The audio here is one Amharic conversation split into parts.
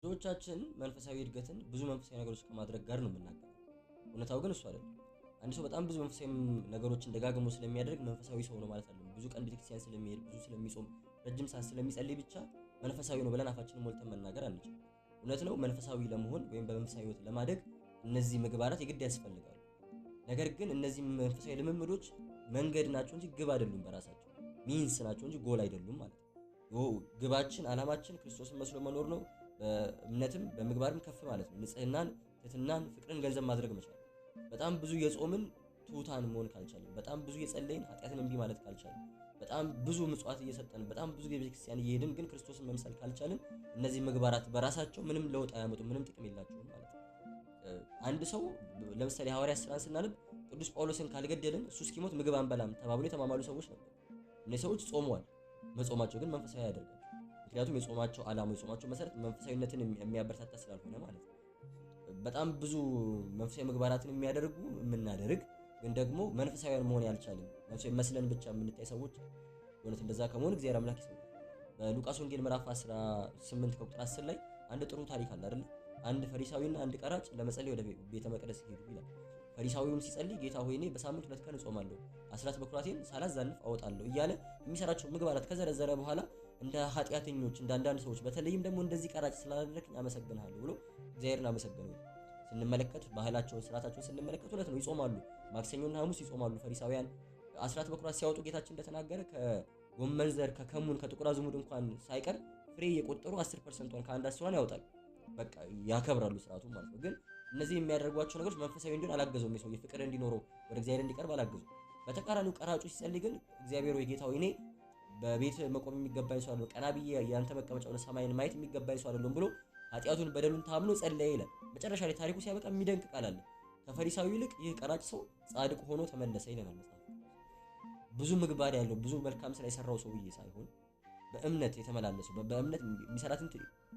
ብዙዎቻችን መንፈሳዊ እድገትን ብዙ መንፈሳዊ ነገሮች ከማድረግ ጋር ነው የምናገኘው። እውነታው ግን እሱ አይደለም። አንድ ሰው በጣም ብዙ መንፈሳዊ ነገሮችን ደጋግሞ ስለሚያደርግ መንፈሳዊ ሰው ነው ማለት አይደለም። ብዙ ቀን ቤተክርስቲያን ስለሚሄድ፣ ብዙ ስለሚጾም፣ ረጅም ሰዓት ስለሚጸልይ ብቻ መንፈሳዊ ነው ብለን አፋችንን ሞልተን መናገር አንችልም። እውነት ነው፣ መንፈሳዊ ለመሆን ወይም በመንፈሳዊ ሕይወት ለማደግ እነዚህ ምግባራት የግድ ያስፈልጋሉ። ነገር ግን እነዚህ መንፈሳዊ ልምምዶች መንገድ ናቸው እንጂ ግብ አይደሉም። በራሳቸው means ናቸው እንጂ ጎል አይደሉም ማለት ነው። ግባችን፣ ዓላማችን ክርስቶስን መስሎ መኖር ነው። በእምነትም በምግባርም ከፍ ማለት ነው። ንጽህናን፣ ትህትናን፣ ፍቅርን ገንዘብ ማድረግ መቻል። በጣም ብዙ የጾምን ትሑታን መሆን ካልቻልን፣ በጣም ብዙ የጸለይን ኃጢአትን እምቢ ማለት ካልቻልን፣ በጣም ብዙ ምጽዋት እየሰጠን፣ በጣም ብዙ ቤተክርስቲያን እየሄድን ግን ክርስቶስን መምሰል ካልቻልን እነዚህ ምግባራት በራሳቸው ምንም ለውጥ አያመጡም፣ ምንም ጥቅም የላቸውም ማለት ነው። አንድ ሰው ለምሳሌ ሐዋርያት ሥራን ስናነብ ቅዱስ ጳውሎስን ካልገደልን እሱ እስኪሞት ምግብ አንበላም ተባብሎ የተማማሉ ሰዎች ነበሩ። እነዚህ ሰዎች ጾመዋል። መጾማቸው ግን መንፈሳዊ አያደርጋቸው። ምክንያቱም የጾማቸው ዓላማ የጾማቸው መሰረት መንፈሳዊነትን የሚያበረታታ ስላልሆነ ማለት ነው። በጣም ብዙ መንፈሳዊ ምግባራትን የሚያደርጉ የምናደርግ ግን ደግሞ መንፈሳዊያን መሆን ያልቻልን መንፈሳዊ መስለን ብቻ የምንታይ ሰዎች፣ እውነት እንደዛ ከመሆን እግዚአብሔር አምላክ ይሰውራል። በሉቃስ ወንጌል ምዕራፍ 18 ከቁጥር 10 ላይ አንድ ጥሩ ታሪክ አለ አይደል? አንድ ፈሪሳዊና አንድ ቀራጭ ለመጸለይ ወደ ቤተ መቅደስ ሄዱ ይላል። ፈሪሳዊውም ሲጸልይ ጌታ ሆይ እኔ በሳምንት 2 ቀን እጾማለሁ፣ አስራት በኩራቴን ሳላዛንፍ አወጣለሁ እያለ የሚሰራቸው ምግባራት ከዘረዘረ በኋላ እንደ ኃጢአተኞች እንደ አንዳንድ ሰዎች በተለይም ደግሞ እንደዚህ ቀራጭ ስላላደረግኝ አመሰግንሃለሁ ብሎ እግዚአብሔርን አመሰገነው። ስንመለከት ባህላቸውን ስርዓታቸውን ስንመለከት እውነት ነው፣ ይጾማሉ። ማክሰኞና ሐሙስ ይጾማሉ ፈሪሳውያን። አስራት በኩራት ሲያወጡ ጌታችን እንደተናገረ ከጎመን ዘር ከከሙን ከጥቁር አዝሙድ እንኳን ሳይቀር ፍሬ እየቆጠሩ 10 percent ቷን ከአንድ አስሯን ያወጣሉ። በቃ ያከብራሉ ስርዓቱ ማለት ነው። ግን እነዚህ የሚያደርጓቸው ነገሮች መንፈሳዊ እንዲሆን አላገዘውም። የሰውዬ ፍቅር እንዲኖረው ወደ እግዚአብሔር እንዲቀርብ አላገዘውም። በተቃራኒው ቀራጩ ሲጸልይ ግን እግዚአብሔር ወይ ጌታ ሆይ እኔ በቤት መቆም የሚገባኝ ሰው አይደለም፣ ቀና ብዬ ያንተ መቀመጫ ሆነ ሰማይን ማየት የሚገባኝ ሰው አይደለም ብሎ ኃጢአቱን በደሉን ታምኖ ጸለየ ይላል። መጨረሻ ላይ ታሪኩ ሲያበቃ የሚደንቅ ቃል አለ። ከፈሪሳዊው ይልቅ ይህ ቀራጭ ሰው ጻድቅ ሆኖ ተመለሰ ይለናል መጽሐፍ። ብዙ ምግባር ያለው ብዙ መልካም ስራ የሰራው ሰውዬ ሳይሆን በእምነት የተመላለሰው በእምነት የሚሰራትን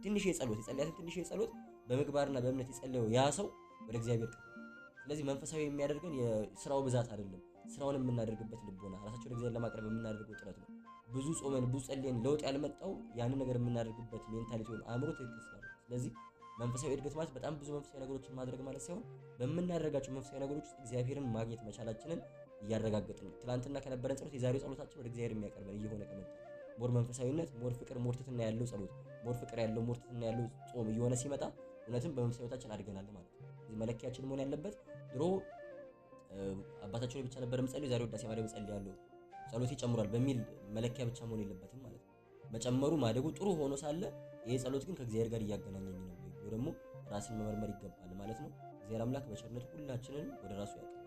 ትንሽ የጸሎት የጸለያትን ትንሽ የጸሎት በምግባርና በእምነት የጸለየው ያ ሰው ወደ እግዚአብሔር ቀርቧል። ስለዚህ መንፈሳዊ የሚያደርገን የስራው ብዛት አይደለም፣ ስራውን የምናደርግበት ልቦና፣ ራሳችን ወደ እግዚአብሔር ለማቅረብ የምናደርገው ጥረት ነው። ብዙ ጾመን ብዙ ጸልየን ለውጥ ያልመጣው ያንን ነገር የምናደርግበት mentality ወይም አእምሮ ትክክል ስላልሆነ። ስለዚህ መንፈሳዊ እድገት ማለት በጣም ብዙ መንፈሳዊ ነገሮችን ማድረግ ማለት ሳይሆን በምናደርጋቸው መንፈሳዊ ነገሮች ውስጥ እግዚአብሔርን ማግኘት መቻላችንን እያረጋገጥን ትላንትና ከነበረን ጸሎት የዛሬው ጸሎታችን ወደ እግዚአብሔር የሚያቀርበን እየሆነ ከመጣ more መንፈሳዊነት፣ more ፍቅር፣ more ትህትና ያለው ጸሎት፣ more ፍቅር ያለው more ትህትና ያለው ጾም እየሆነ ሲመጣ እውነትም በመንፈሳዊ ሕይወታችን አድገናል ማለት ነው። እዚህ መለኪያችን መሆን ያለበት ድሮ አባታችን ብቻ ነበር የምጸልየው፣ ዛሬ ውዳሴ ማርያም እጸልያለሁ፣ ጸሎቴ ጨምሯል በሚል መለኪያ ብቻ መሆን የለበትም ማለት ነው። መጨመሩ ማደጉ ጥሩ ሆኖ ሳለ ይሄ ጸሎት ግን ከእግዚአብሔር ጋር እያገናኘኝ ነው ወይ ብሎ ደግሞ ራስን መመርመር ይገባል ማለት ነው። እግዚአብሔር አምላክ በቸርነቱ ሁላችንንም ወደ ራሱ ያቀርባል።